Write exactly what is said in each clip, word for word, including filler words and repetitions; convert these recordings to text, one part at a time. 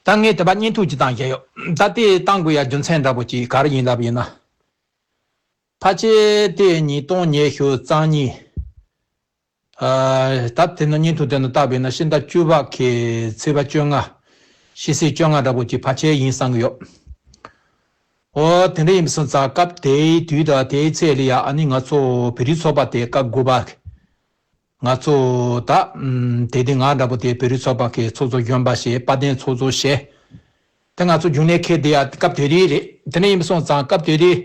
ད་ངས་དེ་པ་བརྙན་ཐུང་ཅིག་བཏང་བཞག་ཡོད། ད་དེ་བཏང་དགོས་ཡ་རྒྱུ་མཚན་འདྲ་པོ་ཅིག་ག་རེ་ཡིན་ལབ་ཡིན་ན། ཕལ་ཆེར་དེ་ཉིས་སྟོང་ཉི་ཤུ་རྩ་གཉིས། ཨ། ད་དེ་ནི་བརྙན་ཐུང་དེ་ནི་བལྟས་པས་ན་ཕྱི་ཟླ་བཅུ་པ་གི་ཚེས་པ་བཅོ་ལྔ། ཕྱི་ཚེས་བཅོ་ལྔ་འདྲ་པོ་ཅིག་ཕལ་ཆེར་ཡིན་བསམ་གི་ཡོད། འོ་དེ་འདྲ་ཡིན་པ་སོང་ཙང་སྐབས་དེའི་དུས་དང་དེའི་ཚེ་ལ་ཡ་ཨ་ནི་ང་ཚོ་བོད་རིགས་ཚོགས་པ་དེ་སྐབས་དགུ་པ། ང་ཚོ་ད་ཨམ་དེ་དུས་ང་འདྲ་པོ་དེ་བོད་རིགས་ཚོགས་པ་གི་ཚོགས་གཙོ་གཞོན་པ་བྱས། དཔལ་ལྡན་ཚོགས་གཙོ་བྱས། དེ་ང་ཚོ་རྒྱུན་ལས་འཁེལ་དེ་ཡ་སྐབས་དེ་དུས་རེད། དེ་འདྲ་ཡིན་པ་སོང་ཙང་སྐབས་དེ་དུས་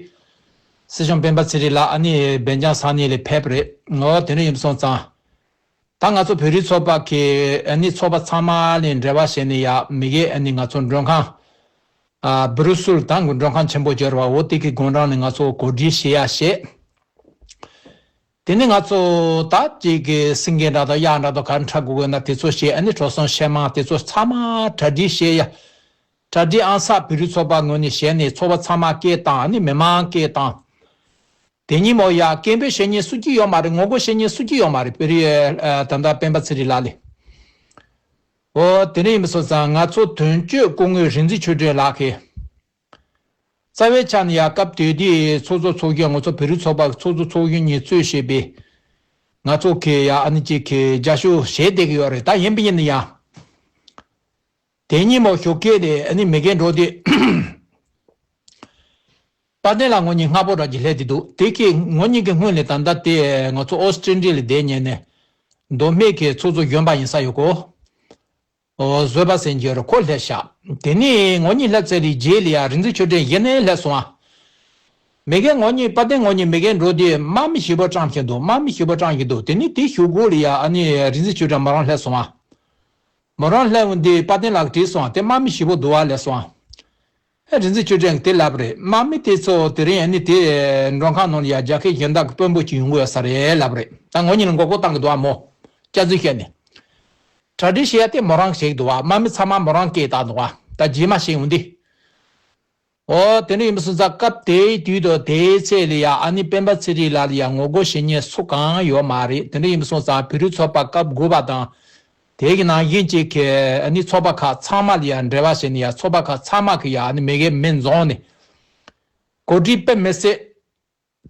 སྲིད་སྐྱོང་སྤེན་པ་ཚེ་རིང་ལགས་ཨ་ནི་སྦེལ་ཇམ་ས་གནས་ལ་ཕེབས་པ་རེད། འོ་དེ་འདྲ་ཡིན་པ་སོང་ཙང་། ད་ང་ཚོ་བོད་རིགས་ཚོགས་པ་གི་ཨ་ནི་ཚོགས་པ་ཚང་མ་ལ་འབྲེལ་བ་བྱས་ནས་ཡ་མི་སྒེར་ཨ་ནི་ང་ཚོ་མགྲོན་ཁང་། ཨ་བྷུ་རུ་སུལ་ད་མགྲོན་ཁང་ཆེན་པོ་ཅིག་ཡོད་རེད་པ། འོ་དེ་གི་སྒོ་འགྲམ་ནས་ང་ཚོ་གོ་སྒྲིག་བྱེད་ཡ་བྱས། དེ་ནས་ང་ཚོ་ད་ཅིག་གི་སེང་གེ་འདྲ་དང་གཡག་འདྲ་དང་ག་འཁྲབ་དགོས་དགོས་ན་དེ་ཚོ་བྱས། ཨ་ནི་གྲོ་གསུམ་ཕྱེ་མར་དེ་ཚོ་ཚང་མ་གྲ་སྒྲིག་བྱས་ཡ། གྲ་སྒྲིག་ཨང་གསར་བོད་རིགས་ཚོགས་པ་ངོས་ནས་བྱས་ནས་ཚོགས་པ་ཚང་མ་སྐད་བཏང་། ཨ་ནི་མི་མང་སྐད་བཏང་། དེ་ཉིན་མོ་ཡ་སྐད་འབོད་བྱེད་མཁན་སུ་གཅིག་ཡོད་མ་རེད། ངོ་རྒོལ་བྱེད་མཁན་སུ་གཅིག་ཡོད་མ་རེད། བོད་རིགས་ཨ་ད་ལྟ་སྤེན་པ་ཚེ་རིང་ལགས་ལ། འོ་དེ་འདྲ་ཡིན་པ་སོང་ཙང་ང་ཚོ་དོན་གཅོད་སྐུ་ངོ་རིག་འཛིན་ཆོས་སྒྲོན་ལགས་ཀྱིས། རྩ་བའི་ཆ་ནས་ཡ་སྐབས་དེ་དུས་ཚོགས་གཙོ་ཚོགས་གཞོན། ང་ཚོ་བོད་རིགས་ཚོགས་པ་ཚོགས་གཙོ་ཚོགས་གཞོན་གཉིས་གཙོས་བྱས་པའི་ང་ཚོ་གི་ཡ་ཨ་ནི་གཅིག་གི་རྒྱབ་སྐྱོར་བྱས་བསྡད་ཀྱི་ཡོད་རེད། ད་ཡིན་པ་ཡིན་ན་ཡང་དེ་ཉིན་མོ་ཞོགས་ཀས་ལ་ཨ་ནི་མི་སྒེར་འགྲོ་དུས་དཔལ་ལྡན་ལགས་ངོ་གཉིས་སྔ་པོ་འདྲ་ཅིག་སླེབས་བསྡད་འདུག་དེ་གི་ངོ་གཉིས་ཀྱི་སྔོན་ལ་ད་ལྟ་དེ་ང་ཚོ་ཨོ་སི་ཀྲི་ལི་ཡ་ལ་བསྡད་མཁན་ནས་མདོ་སྨད་ཀྱི་ཚོགས་གཙོ་གཞོན་པ་ཡིན་ས་ཡོད་གོ། ཨོ་བཟོད་པ་ཟེར་མཁན་རེད། ཁོ་སླེབས་ཤག་དེ་ནས་ངོ་གཉིས་སླེབས་ཚར་བའི་རྗེས་ལ་ཡ་རིག་འཛིན་ཆོས་སྒྲོན་གཞི་ནས་སླེབས་སོང་ཨ། མི་སྒེར་ངོ་གཉིས་དཔལ་ལྡན་ངོ་གཉིས་མི་སྒེར་འགྲོ་དུས་དམག་མི་ཞེ་པོ་བཀྲམ་བཞག་འདུག་དམག་མི་ཞེ་པོ་བཀྲམ་བཞག་འདུག་དེ་ནས་དེ་གཞུག་གུ་ལ་ཡ་ཨ་ནི་རིག་འཛིན་ཆོས་སྒྲོན་མོ་རང་སླེབས་སོང་ཨ། མོ་རང་སླེབས་འོང་དུས་དཔལ་ལྡན་ལགས་དྲིས་སོང་ཨ། དེ་དམག་མི་ཞེ་པོ་འདུག་བ་ལབ་སོང་ཨ། ཨེ་རིག་འཛིན་ཆོས་སྒྲོན་གྱིས་དེ་ལབ་རེད། དམག་མི་དེ་ཚོ་དེ་རིང་ཨ་ནི་དེ་མགྲོན་ཁང་ནང་ལ་ཡ་རྒྱལ་ཁའི་གཞན་དག་གི་དཔོན་པོ་ཅིག་ཡོང་གི་ཡོད་ས་རེད་ལབ་རེད། ད་ངོ་གཉིས་ལ་མགོ་སྐོར་བཏང་གི་འདུག་ཨ། མོ་སྐྱག་རྫུན་བཤད་ནས། གྲ་སྒྲིག་བྱེད་ཡ་དེ་མོ་རང་བྱེད་ཀྱི་འདུག་བ། དམག་མི་ཚང་མ་མོ་རང་སྐད་བཏང་འདུག་བ། ད་རྗེས་མ་བྱེད་འོང་དུས། འོ་དེ་འདྲ་ཡིན་པ་སོང་ཙང་སྐབས་དེའི་དུས་དང་དེའི་ཚེ་ལ་ཡ་ཨ་ནི་སྤེན་པ་ཚེ་རིང་ལགས་ལ་ཡ་ངོ་རྒོལ་བྱེད་མཁན་སུ་གང་ཡོད་མ་རེད། དེ་འདྲ་ཡིན་པ་སོང་ཙང་བོད་རིགས་ཚོགས་པ་སྐབས་དགུ་པ་དང་། དེ་གི་ནང་བཞིན་གཅིག་གི་ཨ་ནི་ཚོགས་པ་ཁག་ཚང་མ་ལ་ཡ་འབྲེལ་བ་བྱས་ནས་ཡ་ཚོགས་པ་ཁག་ཚང་མ་གི་ཡ་ཨ་ནི་མི་སྒེར་མི་འཛོམས་ནས་གོ་སྒྲིག་དཔེ་མི་སྲིད་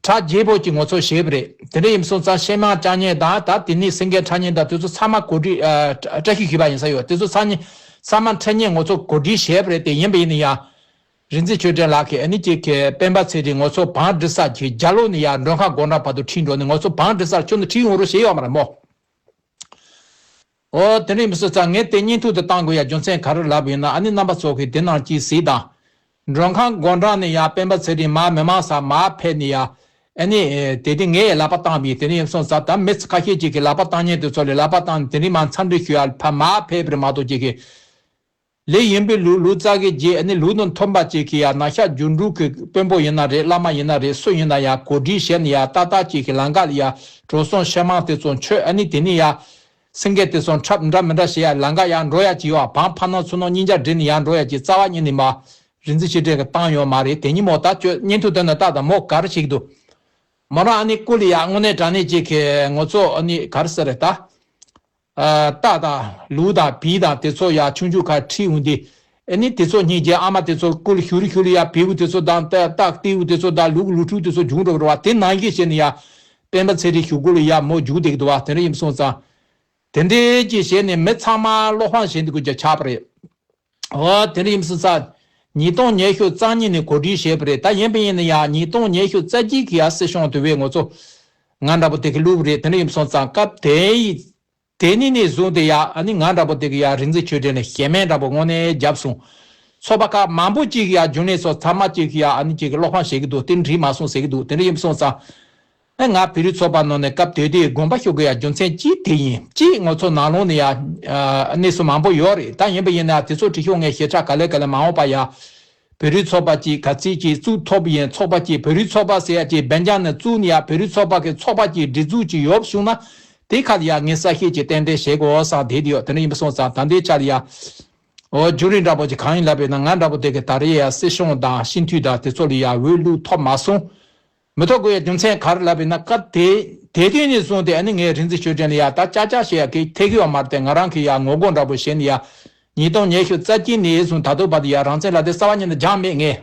གྲ་རྒྱས་པོ་ཅིག་ངོ་ཚོ་བྱས་པ་རེད། དེ་འདྲ་ཡིན་པ་སོང་ཙང་ཕྱེ་མར་བཀྲམ་མཁན་དང་ད་དེ་ནས་སེང་གེ་འཁྲབ་མཁན་དང་དེ་ཚོ་ཚང་མ་གོ་སྒྲིག་ཨ་བཀྲ་ཤིས་ཞུས་པ་ཡིན་ས་ཡོད། དེ་ཚོ་ཚང་མ་ཚང་མ་འཁྲབ་མཁན་ངོ་ཚོ་གོ་སྒྲིག་བྱས་པ་རེད། དེ་ཡིན་པ་ཡིན་ན་ཡང་རིག་འཛིན་ཆོས་སྒྲོན་ལགས་ཀྱིས་ཨ་ནི་གཅིག་གི་སྤེན་པ་ཚེ་རིང་ངོ་ཚོ་བང་སྒྲིག་ས་ཀྱི་རྒྱབ་ལོགས་ནས་ཡར་མགྲོན་ཁང་སྒོ་འགྲམ་བར་དུ་ཁྲིད་འགྲོ་ནས་ངོ་ཚོ་བང་སྒྲིག་སར་ཁྱོན་ནས་ཁྲིད་ཡོང་རོགས་བྱས་ཡོད་མ་རེད་མོ། འོ་དེ་འདྲ་ཡིན་པ་སོང་ཙང་ངས་དེ་བརྙན་ཐུང་དེ་བཏང་དགོས་ཡ་རྒྱུ་མཚན་ག་རེ་ལབ་ཡིན་ན། ཨ་ནི་རྣམ་པ་ཚོ་གིས་དེ་ནང་གཅིག་གཟིགས་དང་། མགྲོན་ཁང་སྒོ་འགྲམ་ནས་ཡ་སྤེན་པ་ཚེ་རིང་མར་མི་མང་སར་མར་ཕེབས་ནས་ཡ། ཨ་ནི་དེ་དུས་ངས་ཡ་ལག་པ་བཏང་བ་ཡིན། དེ་འདྲ་ཡིན་པ་སོང་ཙང་ད་མི་ཁ་ཤས་ཅིག་གིས་ལག་པ་བཏང་མཁན་དེ་ཚོ་ལ་ལག་པ་བཏང་ནས་དེ་རིང་མར་འཚམས་འདྲི་ཞུ་ཡ་ཕར་མར་ཕེབས་པ་རེད་མ་གཏོགས་ཅིག་གིས། ལས་ཡིན་པའི་ལུགས་ལུགས་ཙག་གི་རྗེས་ཨ་ནི་ལུགས་དང་མཐུན་པ་ཅིག་གི་ཡ་ན་ཤག་རྒྱུ་འབྲུག་གི་དཔོན་པོ་ཡིན་ན་རེད། བླ་མ་ཡིན་ན་རེད། སུ་ཡིན་ན་ཡ་གོ་སྒྲིག་བྱས་ནས་ཡ་ཏག་ཏག་ཅིག་གི་ལམ་ཁ་ལ་ཡ་གྲོ་གསུམ་ཕྱེ་མར་དེ་ཚོ་མཆོད། ཨ་ནི་དེ་ནས་ཡ་སེང་གེ་དེ་ཚོ་འཁྲབ་འདྲ་མི་འདྲ་བྱེད་ཡ་ལམ་ཁ་ཡར་འགྲོ་ཡ་ཅིག་ཡོད་ཨ། བང་ཕར་ནང་ཚུར་ནང་གཉིས་ཆ་སྒྲིལ་ནས་ཡར་འགྲོ་ཡ་ཅིག་རྩ་བ་ཉིད་ནས་མར་རིག་འཛིན་ཆོས་སྒྲོན་གྱིས་བཏང་ཡོད་མ་རེད། དེ་ཉིན་མོ་ད་ཁྱོད་བརྙན་ཐུང་དེ་ནས་ལྟ་དང་མོ་ག་རེ་བྱེད་ཀྱི་འདུག་མོ་རང་ཨ་ནི་སྐུ་ལ་ཡ་དངོས་གནས་དྲང་གནས་ཅིག་གི་ངོ་ཚོ་ཨ་ནི་ག་རེ་ཟེར་རེད་ད། ཨ་རྟ་དང་ལུག་དང་བལ་དང་དེ་ཚོ་ཡ་ཆུང་ཆུང་ཁ་ཁྲིད་འོང་དུས། ཨ་ནི་དེ་ཚོ་སྙིང་རྗེ། ཨ་མ་དེ་ཚོ་སྐུ་ལ་ཞུ་རི་ཞུ་རི་ཡ་བལ་པོ་དེ་ཚོ་དང་རྟ་རྟ་རྟ་བོ་དེ་ཚོ་དང་ལུག་ལུག་ཕྲུག་དེ་ཚོ་རྒྱུགས་འགྲོ་གི་རེད་བ། དེ་ནང་བཞིན་བྱས་ནས་ཡ་སྤེན་པ་ཚེ་རིང་ཞུ་སྐུ་ལ་ཡ་མོ་རྒྱུགས་བསྡད་ཀྱི་འདུག་བ། དེ་འདྲ་ཡིན་སོང་ཙང་། དེ་འདྲའི་ཅིག་བྱས་ནས་མི་ཚང་མ་བློ་ཕམ་བྱེད་འདུག་གི་ཆགས་པ་རེད། འོ་དེ་འདྲ་ཡིན་སོང་ཙང་། ཉིས་སྟོང་ཉི་ཤུ་རྩ་གཉིས་ནས་གོ་སྒྲིག་བྱས་པ་རེད། ད་ཡིན་པ་ཡིན་ན་ཡང་ཉིས་སྟོང་ཉི་ཤུ་རྩ་གཅིག་གི་ཡ་སྲིད་སྐྱོང་དེ་བས་ང་ཚོ་ང་འདྲ་པོ་དེ་གི་བླུགས་པ་རེད། དེ་འདྲ་ཡིན་སོང་ཙང་སྐབས་དེའི་དེ་ནས་ནས་བཟུང་སྟེ་ཡ་ཨ་ནི་ང་འདྲ་པོ་དེ་གི་ཡ་རིག་འཛིན་ཆོས་སྒྲོན་ལ་ཞེ་མེར་འདྲ་པོ་དངོས་གནས་བརྒྱབ་སོང་། ཚོགས་པ་ཁག་མང་པོ་ཅིག་གི་ཡ་རྒྱུན་ལས་ཚོ་ཚང་མ་ཅིག་གི་ཡ་ཨ་ནི་ཅིག་གི་བློ་ཕམ་བྱེད་ཀྱི་འདུག་དེ་འགྲིག་མ་སོང་ཟེར་གྱི་འདུག་དེ་འདྲ་ཡིན་སོང་ཙང་། ཨ་ང་བོད་རིགས་ཚོགས་པ་ནང་ནས་སྐབས་དེ་དུས་དགོངས་པ་ཞུ་དགོས་ཡ་རྒྱུ་མཚན་གཅིག་དེ་ཡིན། གཅིག་ང་ཚོ་ནང་ལོགས་ནས་ཡ་ཨ་གནས་ཚུལ་མང་པོ་ཡོད་རེད། ད་ཡིན་པ་ཡིན་ན་དེ་ཚོ་དྲི་ཤོག་ངས་ཞེ་དྲག་ག་ལེ་ག་ལེ་མ་འོངས་པ་ཡ། བོད་རིགས་ཚོགས་པ་གཅིག་ག་ཚད་ཅིག་བཙུགས་ཐུབ་ཡིན། ཚོགས་པ་གཅིག་བོད་རིགས་ཚོགས་པ་ཟེར་ཡ་གཅིག་སྦེལ་ཇམ་ནས་བཙུགས་ནས་ཡ་བོད་རིགས་ཚོགས་པ་གི་ཚོགས་པ་གཅིག་སྒྲིག་འཛུགས་གཅིག་ཡོད་བྱུང་ན། དེ་ཁ་ལ་ཡ་ངས་གསལ་བཤད་ཅིག་ཏན་ཏན་བྱེད་དགོས་བསམ་བསྡད་དེ་ཡོད། དེ་འདྲ་ཡིན་པ་སོང་ཙང་ད་ལྟའི་ཆ་ལ་ཡ། འོ་རྒྱུན་རིང་འདྲ་པོ་ཅིག་གང་ཡིན་ལབ་པས་ན་ང་འདྲ་པོ་དེ་གི་ད་རེས་ཡ་སྲིད་སྐྱོང་དང་སྤྱི་འཐུས་དང་དེ་ཚོ་ལ་ཡ་འོས་བླུགས་ཐུབ་མ་སོང་། མི་ཐོབ་དགོས་ཡ་རྒྱུ་མཚན་ག་རེ་ལབ་པས་ན་སྐབས་དེ་དེ་དུས་ནས་བཟུང་སྟེ་ཨ་ནི་ངས་རིག་འཛིན་ཆོས་སྒྲོན་ལ་ཡ་ད་ཅག་ཅག་བྱེད་ཡ་གི་ཐེ་གི་ཡོད་མ་རེད་དེ། ང་རང་གི་ཡ་ངོ་རྒོལ་འདྲ་པོ་བྱས་ནས་ཡ་ ཉིས་སྟོང་ཉི་ཤུ་རྩ་གཅིག་ནས་བཟུང་ད་ལྟ་བར་དུ་ཡ་རང་བཙན་ལབ་དེབ་གསར་པ་ཉིད་ནས་སྦྱངས་མེད་ངས།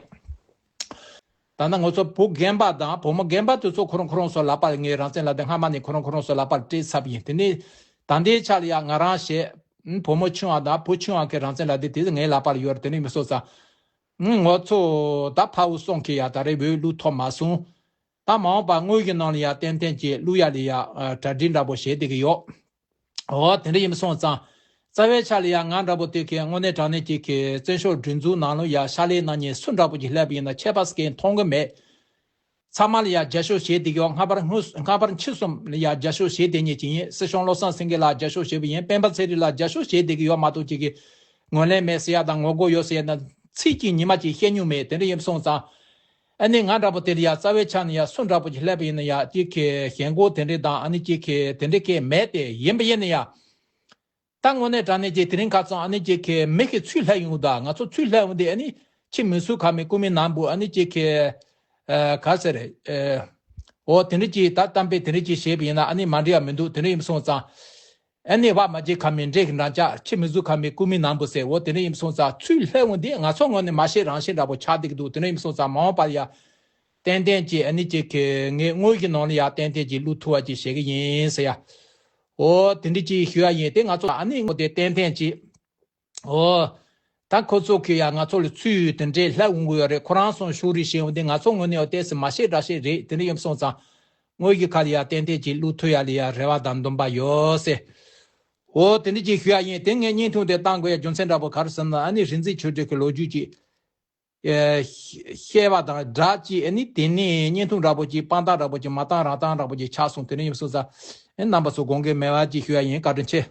ད་ལྟ་ང་ཚོ་བུ་རྒན་པ་དང་བུ་མོ་རྒན་པ་དེ་ཚོ་ཁོ་རང་ཁོ་རང་ཚོ་ལག་པར་ངས་རང་བཙན་ལབ་དེབ་སྔ་མ་ནས་ཁོ་རང་ཁོ་རང་ཚོ་ལག་པར་སྤྲད་ཚར་བ་ཡིན། དེ་ནས་ད་ལྟའི་ཆ་ལ་ཡ་ང་རང་བྱས། བུ་མོ་ཆུང་བ་དང་བུ་ཆུང་བ་གི་རང་བཙན་ལབ་དེབ་དེ་ངའི་ལག་པར་ཡོད་རེད། དེ་ནས་མི་སོང་ཙང་། ང་ཚོ་ད་ཕ་བོ་སོང་གི་ཡ་ད་རེས་བོད་བླུག་ཐུབ་མ་སོང་། ད་མ་འོངས་པ་དངུལ་གྱི་ནང་ལ་ཡ་ཏན་ཏན་གྱི་བླུག་ཡ་ལ་ཡ་གྲ་སྒྲིག་འདྲ་པོ་བྱེད་བསྡད་ཀྱི་ཡོད། འོ་དེ་འདྲ་ཡིན་སོང་ཙང་། རྩ་བའི་ཆ་ལ་ཡ་ང་འདྲ་པོ་དེ་གའི་དངོས་གནས་དྲང་གནས་ཀྱི་གི་བཙན་བྱོལ་སྒྲིག་འཛུགས་ནང་ལ་ཡ་ཕྱག་ལས་གནང་མཁན་སུ་འདྲ་པོ་ཅིག་སླེབས་པ་ཡིན་ན་ཁྱད་པར་གང་མཐོང་གི་མེད། ཚང་མ་ལ་ཡ་རྒྱབ་སྐྱོར་བྱེད་བསྡད་ཀྱི་ཡོད། སྔ་བར་སྔོན་སྔ་བར་ཕྱི་གསུམ་ལ་ཡ་རྒྱབ་སྐྱོར་བྱེད་བསྡད་མཁན་ཅིག་ཡིན། སྲིད་སྐྱོང་བློ་བཟང་སེང་གེ་ལ་རྒྱབ་སྐྱོར་བྱེད་པ་ཡིན། སྤེན་པ་ཚེ་རིང་ལ་རྒྱབ་སྐྱོར་བྱེད་བསྡད་ཀྱི་ཡོད་མ་གཏོགས་ཅིག་གི་ངོས་ལེན་མེད་ཟེར་ཡ་དང་ངོ་རྒོལ་ཡོད་ཟེར་ཡ་ན་ཚིག་གཅིག་ཉི་མ་གཅིག་བཤད་མྱོང་མེད། དེ་འདྲ་ཡིན་སོང་ཙང་། ཨ་ནི་ང་འདྲ་པོ་དེ་ལ་ཡ་རྩ་བའི་ཆ་ནས་ཡ་སུ་འདྲ་པོ་ཅིག་སླེབས་པ་ཡིན་ན་ཡ་ཅིག་གི་ཞེན་ཁོག་དེ་འདྲ་དང་ཨ་ནི་ཅིག་གི་དེ་འདྲ་གང་མེད། དེ་ཡིན་པ་ཡིན་ན་ཡ། ད་དངོས་གནས་དྲང་གནས་ཀྱི་དེ་རིང་ཁ་སང་ཨ་ནི་ཅིག་གི་མི་གི་ཚུར་སླེབས་ཡོང་དུས་ང་ཚོ་ཚུར་སླེབས་ཡོང་དུས་ཨ་ནི་ཁྱི་མི་གསོད་ཁ་མེད་རྐུ་མི་ནག་པོ་ཨ་ནི་ཅིག་གི་ཨ་ག་ཟེར་ཨ་འོ་དེ་འདྲ་ཅིག་ད་གཏམ་དཔེ་དེ་འདྲ་ཅིག་བྱས་པ་ཡིན་ན་ཨ་ནི་མ་འགྲིག་ཡ་མི་འདུག་དེ་འདྲ་ཡིན་སོང་ཙང་། ཨ་ནི་བ་མ་བྱེད་ཁ་མེད་འདྲེ་གི་འགྲམ་ལྕག་ཁྱི་མི་གསོད་ཁ་མེད་རྐུ་མི་ནག་པོ་ཟེར། འོ་དེ་འདྲ་ཡིན་སོང་ཙང་ཚུར་སླེབས་ཡོང་དུས་ང་ཚོ་ངོས་ནས་མ་ཤེས་རང་ཤེས་འདྲ་པོ་ཆགས་བསྡད་ཀྱི་འདུག་དེ་འདྲ་ཡིན་སོང་ཙང་མ་འོངས་པར་ཡ། ཏན་ཏན་གྱིས་ཨ་ནི་ཅིག་གི་ངས་དངུལ་གྱི་ནང་ལ་ཡ་ཏན་ཏན་གྱིས་བླུག་ཐུབ་པ་ཅིག་བྱེད་ཀྱི་ཡིན་ཟེར་ཡ། འོ་དེ་འདྲ་ཅིག་ཞུ་ཡ་ཡིན། དེ་ང་ཚོ་ཨ་ནི་ངོ་དེ་ཏན་ཏན་གྱིས། འོ། ད་ཁོ་ཚོ་གི་ཡ་ང་ཚོ་ལ་ཚུར་དེ་འདྲའི་ལྷ་འོང་གི་ཡོད་རེད། ཁོ་རང་སོང་ཞུ་རེ་བྱེད་འོང་དེ་ང་ཚོ་ངོས་ནས་ཡ་ཏོག་ཙམ་མ་ཤེས་འདྲ་ཤེས་རེད། དེ་འདྲ་ཡིན་སོང་ཙང་། དངུལ་གྱི་ཁ་ལ་ཡ་ཏན་ཏན་གྱིས་བླུག་ཐུབ་ཡ་ལ་ཡ་རེ་བ་དང་འདུན་པ་ཡོད་ཟེར། འོ་དེ་འདྲ་ཅིག་ཞུ་ཡ་ཡིན། དེ་ངས་བརྙན་ཐུང་དེ་བཏང་དགོས་ཡ་རྒྱུ་མཚན་འདྲ་པོ་ག་རེ་ཟེར་ན་ཨ་ནི་རིག་འཛིན་ཆོས་སྒྲོན་གྱི་ལོ་རྒྱུས་ཅིག་ཨེ། བཤད་པ་དང་སྦྲགས་ཀྱིས་ཨ་ནི་དེ་ནས་བརྙན་ཐུང་འདྲ་པོ་ཅིག་དཔང་རྟགས་འདྲ་པོ་ཅིག་མ་བཏང་རང་བཏང་འདྲ་པོ་ཅིག་ཆགས་སོང་། དེ་ནས་ཡིན་སོང་ཙང་ཨེ་རྣམ་པ་ཚོ་དགོངས་འགལ་མེད་པ་ཅིག་ཞུ་ཡ་ཡིན། བཀའ་དྲིན་ཆེ།